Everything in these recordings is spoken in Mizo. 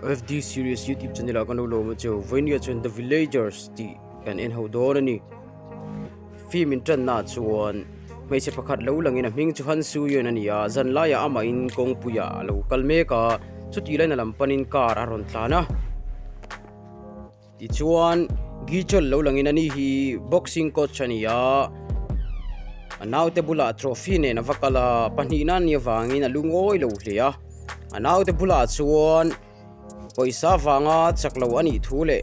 FD series youtube channel ah kan lo lawm a cheu vawinia chuan the villagers tih kan en ho dawn a ni film in tanna ah chuan hmeichhe pakhat lo langin a hming chu han su yun a ni a zan laiah amahin kawngpuiah a lo kal mek a chutih laiin a lam panin car a rawn tlan a. Tichuan, Gichol lo langin ani hi boxing coach a ni a, a naute bulah trophy nen a va kal a, pahnihna a nih avangin a lungawi lo hle a. A naute bulah chuan pawisa vanga chak lo a nih thu leh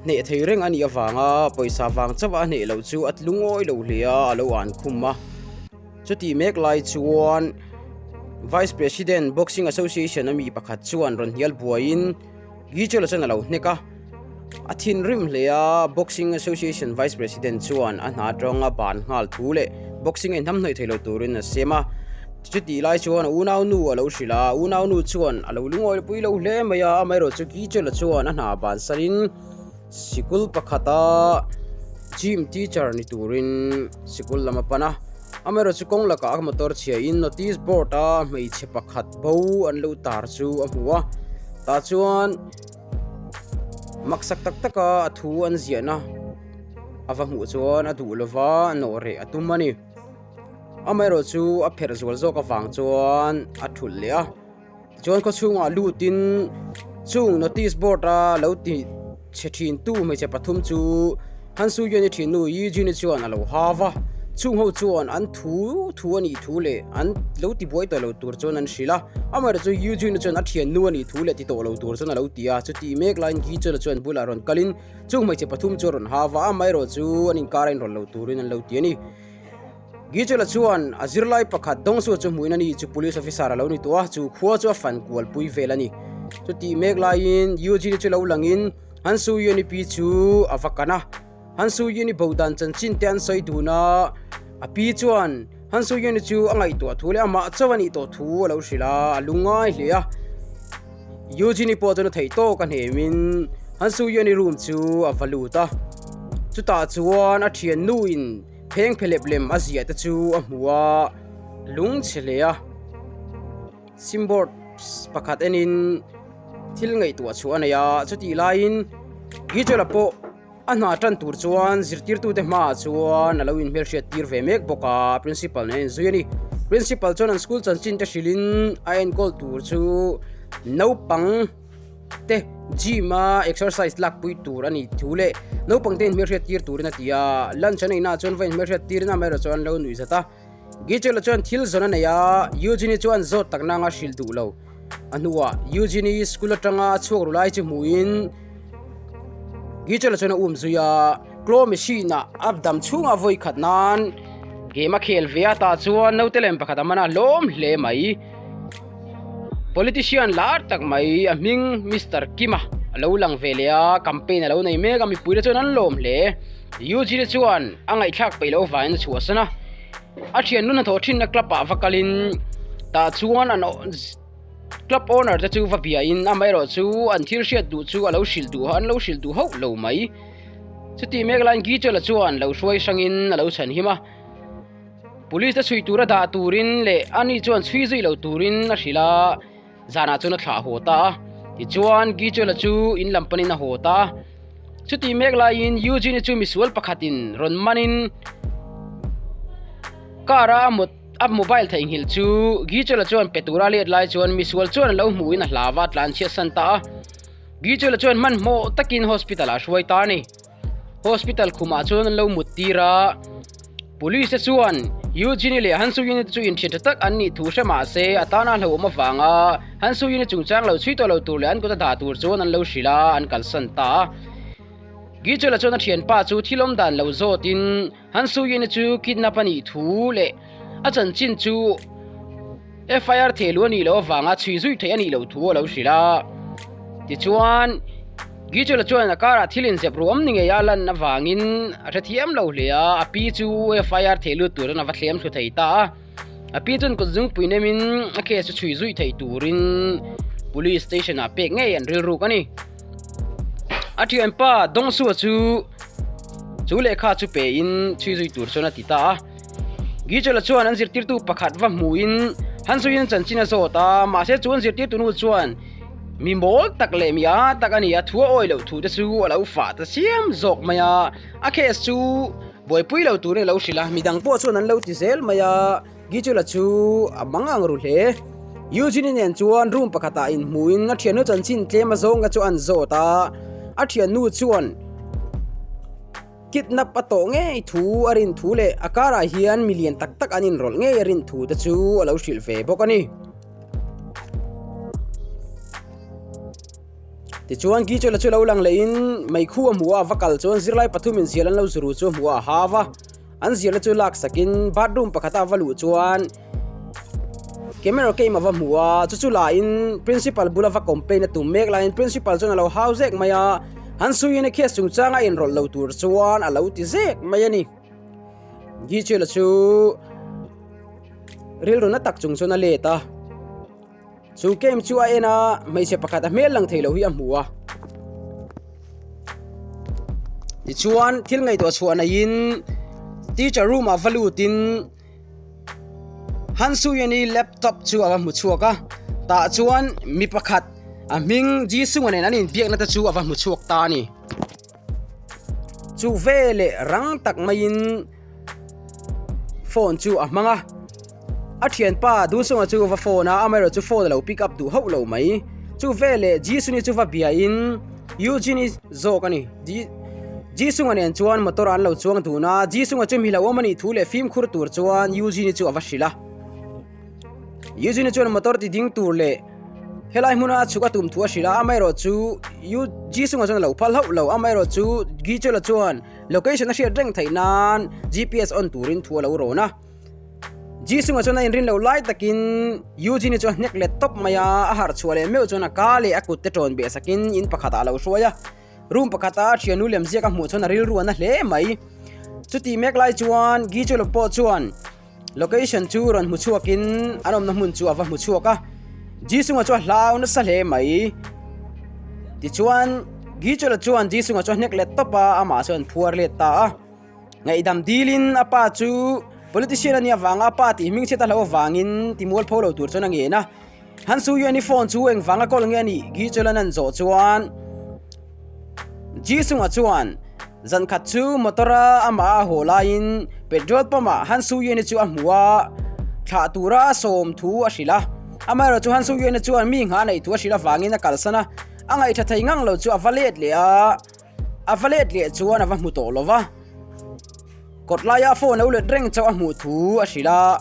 hneh thei reng a nih avanga pawisa vang chauh a hneh loh chu a lungawi lo hle a, a lo an khum a. Chutih mek lai chuan Vice President Boxing Association a mi pakhat chuan rawn hnial buaiin, Gichel chuan a lo hnek a, a thinrim hle a, Boxing Association Vice President chuan a hna atanga ban nghal thu leh boxing a inhnamhnawih thei lo turin a siam a. Chutih lai chuan a unaunu a lo hrilh a, a unaunu chuan a lo lungawi pui lo hle mai a, amaherawhchu Gichel chuan a hna bansanin sikul pakhata gym teacher ni turin sikul lam a pan a. Amaherawhchu kawng lakah a motor chhiain notice board a hmeichhe pakhat bo an lo tar chu a hmu a tah chuan maksak tak taka a thu an ziahna a va hmuh chuan a duh lova nawh reh a tum a ni amaherawhchu a pherh zual zawk avang chuan a thulh leh a. Tichuan khaw chhungah lutin chung notice board a lo ti chhe thin tu hmeichhe pathum chu Han Soo Yeon-i thin nu Yi Jin-i chuan a lo hau va, chung ho chuan an thu thu a nih thu leh an lo ti buai tawh lo tur chuan an hrilh a, amaherawh chu Yi Jin-i chuan a thian nu a nih thu leh ti tawh lo tur chuan a lo ti a, chutih mek laiin Gi Chul-a chuan bulah rawn kalin chung hmeichhe pathum chu a rawn hau va, amaherawh chu an inkar a inrawlh lo turin an lo ti a ni. Gichula chuan a zirlai pakhat Dongsu chu hmuin a ni chu police officer a lo ni tawh a, chu khua chu a fan kual pui vel a ni. Chutih mek laiin Eugene chu lo langin Han Soo Yeon-i pi chu a va kan a, Han Soo Yeon-i bo dan chanchin te an sawi dun a, a pi chuan Han Soo Yeon-i chu a ngaihtuah thu leh amah chauh a nih tawh thu a lo hrilh a, a lungngai hle a. Eugene-i pawh chuan a theih tawk a hnemin Han Soo Yeon-i room chu a va lut a, chutah chuan a thiannuin Pheng phelep lem a ziah te chu a hmu a, lung chhe hle a, sim board pakhat enin thil ngaihtuah chhuah a nei a, chutih laiin Gijol-a pawh a hna tan tur chuan zirtirtute hmaah chuan a lo inhmelhriat tir ve mek bawk a, principal nen a inzui a ni. Principal chuan an school chanchin te hrilhin a enkawl tur chu naupang. te gym a exercise lak pui tur a ni thu leh naupang te inhmelhriat tir turin a ti a lunch an eina ah chuan va inhmelhriat tirin amaherawh chuan an lo nuih zat a Gichel-a chuan thil zawn a nei a Eugene-i chuan zawt tak nanga hrilh duh lo a hnuah Eugene-i school atanga a chhuak ru lai chu hmuhin Gichel-a chuan a um zui a claw machine ah a dam chhungah vawi khat nan game a khel ve a tah chuan naute lem pakhat a man a hlawm hle mai. Politician lar tak mai a hming Mister Kima a lo lang ve leh a, campaign a lo nei mek a, mipui te chuan an lawm hle. Eugene chuan a ngaihthlak peih loh avangin a chhuahsan a, a thiannu hnathawh thinna club ah va kalin tah chuan an club owner te chu va biain amaherawh chu an thil hriat duh chu a lo hrilh duh an lo hrilh duh hauh lo mai. Chutih mek laiin Gichel-a chuan lo hruai hrangin a lo chhanhim a. Police te chhui tura dah turin leh ani chuan chhui zui lo turin a hrilh a, zanah chuan a thlah haw ta a. Tichuan, Gichula chu in lam panin a haw ta a. Chutih mek laiin Eugene-i chu misual pakhatin rawn manin car-a a mut a mobile theihnghilh chu Gichula chuan pe tura a let lai chuan misual chuan a lo hmuhin a hlau a, tlanchhiatsan ta a. Gichula chuan hmanhmawh takin hospital-ah a hruai ta a ni. Hospital khumah chuan an lo mut tir a, Police te chuan Eugene leh Han Soo-yun te chu inthian tha tak an nih thu hre mah se a tana hlauhawm avanga Han Soo-yun chungchang lo chhui tawh lo tur leh an kut a dah tur chuan an lo hrilh a, an kalsan ta a. Gichula chuan a thianpa chu thil awm dan lo zawtin Han Soo-yun chu kidnap a nih thu leh a chanchin chu FIR thehluh a nih loh avanga chhui zui theih a nih loh thu a lo hrilh a. Tichuan, Gichula chuan a karah thil inzep ruam ni ngei a lan avangin a hrethiam lo hle a, a pi chu FIR thehlut turin a va thlem thlu thei ta a. A pi chuan kut zungpui nemin a case chu chhui zui thei turin Police station ah pek ngei an rilruk a ni. A thianpa Dawngsua chu chu lehkha chu pein chhui zui tur chuan a ti ta a. Gichula chuan an zirtirtu pakhat va hmuhin Han Suyin chanchin a zawt a, mahse chu an zirtirtu nu chuan. Mi mawl tak leh mi â tak a ni a, thu a awi loh thu te chu a lo fah ta chiam zawk mai a. A case chu buaipui lo turin a lo hrilh a, midang pawh chuan an lo ti zel mai a. Gichula chu a mang ang ru hle. Eugenie nen chuan room pakhatah inhmuhin a thiannu chanchin tlem a zawnga chu an zawt a, a thiannu chuan kidnap a tawh ngei thu a rin thu leh a karah hian mi lian tak tak an inrawlh ngei a rin thu te chu a lo hrilh ve bawk a ni. Tichuan Gichula chu lo lang lehin meikhu a hmu a, va kal chuan zirlai pathumin zial an lo zuru chu a hmu a, a hau a. An zirna chu lak sakin bathroom pakhata va luh chuan camera game a va hmu a, chu chu lahin principal bula va complain a tum mek laiin principal chuan a lo hau zek mai a, han suiin a case chungchanga inrawlh lo tur chuan a lo ti zek mai a ni. Gichula chu rilru na tak chung chuan a let a. Chu game chu a en a, hmeichhe pakhat a hmel lang thei lo hi a hmu a. Tichuan thil ngaihtuah chhuah neiin teacher room ah va lutin Han Soo-yeon-i laptop chu a va hmu chhuak a, tah chuan mi pakhat a hming Jisung-a nen an inbiakna te chu a va hmu chhuak ta a ni. Chu veleh rang tak maiin phone chu a hmang a. A thianpa Duhsunga chu va phone a, amaherawh chu phone a lo pick up duh hauh lo mai. Chu veleh Jisuni chu va biain Eugene-i zawk a ni. Jisunga nen chuan motor an lo chuang dun a, Jisunga chu mi hlauhawm a nih thu leh fimkhur tur chuan Eugene-i chu a va hrilh a. Eugene-i chuan motor ti ding tur leh helai hmuna a chhuk a tum thu a hrilh a, amaherawh chu Jisunga chuan a lo phal hauh lo. Amaherawh chu Gichula chuan location a hriat reng theih nan GPS on turin thu a lo rawn a. Jisung-a chuan a inrin loh lai takin Eugene-i chu a hnek let tawp mai a, a harh chhuah leh meuh chuan a ka leh a kut te ṭawn beh sakin in pakhatah a lo hruai a. Room pakhata a thiannu lem ziak a hmuh chuan a rilru a na hle mai. Chutih mek lai chuan Gicholo pawh chuan location chu rawn hmu chhuakin an awmna hmun chu a va hmu chhuak a. Jisung-a chu a hlau nasa hle mai. Tichuan Gicholo chuan Jisung-a chu a hnek let tawp a, amah chuan phuar let ta a. Ngaihdam dilin a pa chu politician a nih avanga a pa tih hming chhiat a hlauh avangin ti mualpho lo tur chuan a ngen a. Han Su Yuan-i phone chu engvanga kawl nge a nih Gi Chulan an zawh chuan Ji Sung-a chuan zan khat chu motor-a amah a haw laiin petrol pump-ah Han Su Yuan-i chu a hmu a, thlah tura a sawm thu a hrilh a. Amaherawhchu chu Han Su Yuan-i chuan mi nghah neih thu a hrilh avangin a kalsan a, a ngaihṭha thei ngang lo chu a va let leh a. A va let leh chuan a va hmu tawh lo va, kawt laia phone lo let reng chauh a hmuh thu a hrilh a,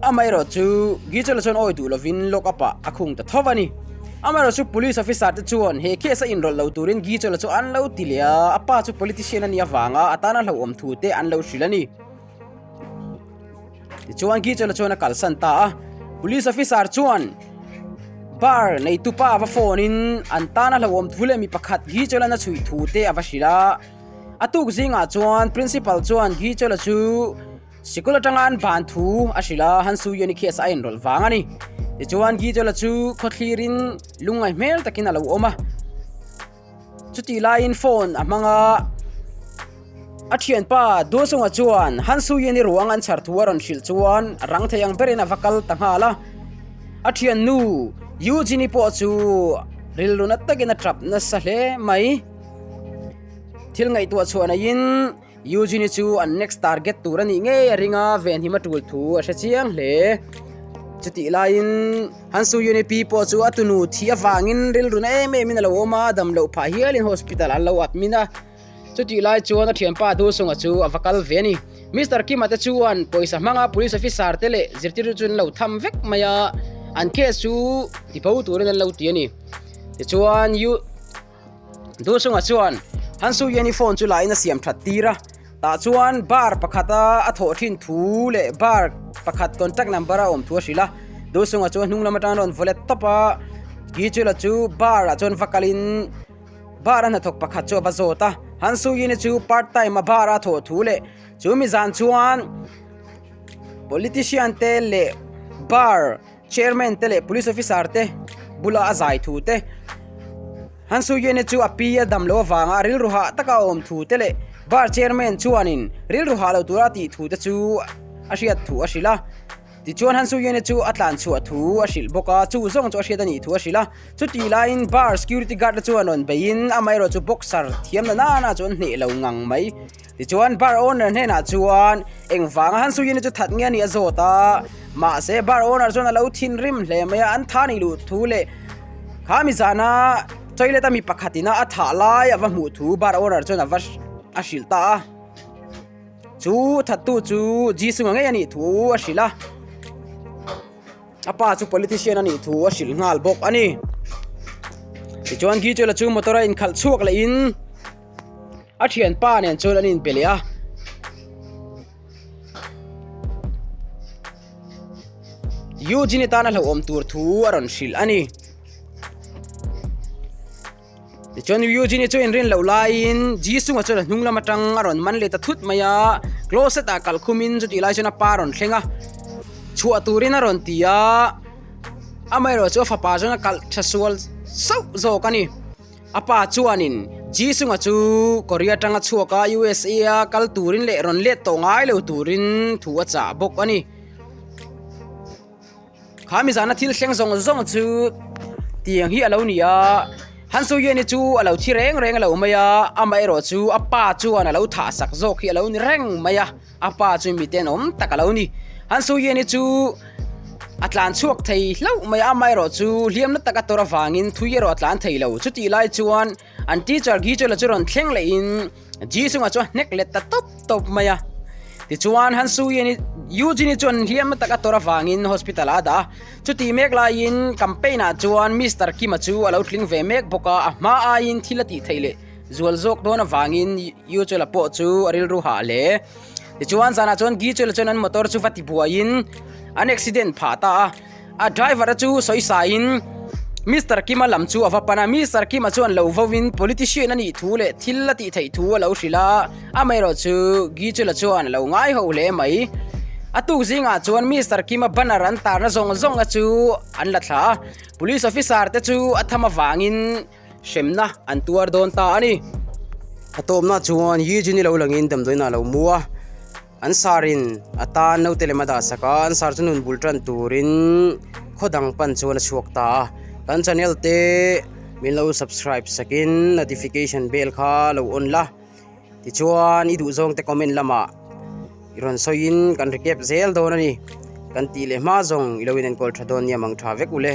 amaherawh chu Gichela chuan awi duh lovin lock up ah a khung ta tho a ni. Amaherawh chu police officer te chuan he case a inrawlh lo turin Gichela chu an lo ti leh a, a pa chu politician a nih avanga a tana hlauhawm thu te an lo hrilh a ni. Tichuan Gichela chuan a kalsan ta a, police officer chuan bar neitupa a va phone in an tana hlauhawm thu leh mi pakhat Gichela'n a chhuih thu te a va hrilh a. A tuk zingah chuan principal chuan Gichela chu sikul atanga an ban thu a hrilh a, Han Soo-yeon-i case a inrawlh vang a ni. Tichuan Gichela chu khawthlirin lungngai hmel takin a lo awm a. Chutih laiin phone a hmang a, a thianpa Duasunga chuan Han Soo-yeon-i ruang an chhar thu a rawn hrilh chuan rang thei ang berin a va kal ta nghal a. A thiannu Eugene-i pawh chu rilru na takin a tap nasa hle mai. Thil ngaihtuah chhuah neiin Eugene-i chu an next target tur a nih ngei a ring a, venhim a tul thu a hre chiang hle. Chutih laiin Han Soo-yeon-i pi pawh chu a tunu thih avangin rilru na em emin a lo awm a, dam loh phah hialin hospital an lo admit a. Chutih lai chuan a thianpa Dusung-a chu a va kal ve a ni. Mister Kim-a te chuan pawisa hmanga police officer te leh zirtirtu chu an lo tham vek mai a, an case chu tibo turin an lo ti a ni. Tichuan Yu. Duhsunga chuan Han Soo-yeon-i phone chu lahin a siam that tir a, tah chuan bar pakhata a thawh thin thu leh bar pakhat contact number a awm thu a hrilh a. Duhsunga chu a hnung lam atang rawn vawlet tawp a, Ki-chula chu bar ah chuan va kalin bar a hnathawk pakhat chu a va zawt a. Han Soo-yeon-i chu part time a bar a thawh thu leh chu mi zan chuan politician te leh bar Chairman te leh Police Officer te bula a zai thu te, Han Soo-yeon-i chu a pi a dam loh avanga rilru hah taka a awm thu te leh Bar Chairman chuanin rilru hah lo tura a tih thu te chu a hriat thu a hrilh a. Tichuan Han Soo-yeon-i chu a tlan chhuah thu a hrilh bawk a, chu zawng chu a hriat a nih thu a hrilh a. Chutih laiin bar security guard te chuan rawn beiin amaherawh chu boxer thiam na nana chu an hneh lo ngang mai. Tichuan bar owner hnenah chuan engvanga Han Soo-yeon-i chu that nge a nih a zawt a, mahse bar owner chuan a lo thinrim hle mai a, an tha nih luh thu leh kha mi zana toilet a mi pakhat ina a thah lai a va hmuh thu bar owner chuan a va a hrilh ta a. Chu thattu chu Jisung-a ngei a nih thu a hrilh a. A pa chu politician a nih thu a hrilh nghal bawk a ni. Tichuan Gichula chu motor a inkhalh chhuak leh in a thianpa nen chuan an inpe leh a. Eugene tan a hlauhawm tur thu a rawn hrilh a ni. Tichuan Eugene chu inrin loh laiin Jisung-a chuan a hnung lam atang a rawn man leh ta thut mai a, closet ah kalh khumin chutih lai chuan a pa rawn thleng a, chhuah turin a rawn ti a, amaherawh chu a fapa chuan a kalh tha sual sauh zawk a ni. A pa chuanin Jisung-a chu Korea atanga chhuak a USA a kal turin leh rawn let tawh ngai lo turin thu a chah bawk a ni. Kha mi zana thil thleng zawng zawng chu tiang hi a lo ni a, Han Soo-yeon-i chu a lo thi reng reng lo mai a, amaherawh chu a pa chuan a lo thah sak zawk hi a lo ni reng mai a, a pa chu mi tenawm tak a lo ni. Han Soo-yeon-i chu a tlan chhuak thei hlauh mai a, amaherawh chu hliamna tak a tawrh avangin thui erawh a tlan thei lo. Chutih lai chuan an teacher Gi-chul-a chu rawn thleng lehin Jisung-a chu a hnek let ta tawp tawp mai a. Tichuan Han Soo-yeon-i Eugene-i chuan hliam na tak a tawrh avangin hospital-ah a dah a. Chutih mek laiin campaign-ah chuan Mister Kim-a chu a lo tling ve mek bawk a, a hma aiin thil a tih theih leh zual zawk dawn avangin Yoo-chul-a pawh chu a rilru hah hle. Tichuan zanah chuan Gi-chul-a chuan an motor chu va ti buaiin an accident phah ta a. A driver a chu sawi saiin Mister Kim-a lam chu a va pan a, Mister Kim-a chuan lo vovin politician a nih thu leh thil a tih theih thu a lo hrilh a, amaherawh chu Gichula chuan a lo ngai ho hle mai. A tuk zingah chuan Mister Kim-a banner an tarna zawng zawng a chu an la thla a, police officer te chu a tham avangin hremna an tuar dawn ta a ni. A tawpna chuan Eugene-i lo langin damdawiin a lo mu a. An sarin a tan naute lem a dah sak a, an sar chu nun bul tan turin khaw dang pan chuan a chhuak ta a. Kan channel te min lo subscribe sakin notification bell kha lo on la, tichuan i duhzawng te comment lamah i rawn sawiin kan recap zel dawn a ni. Kan tih leh hma zawng i lo inenkawl tha dawn nia mang tha vek u le.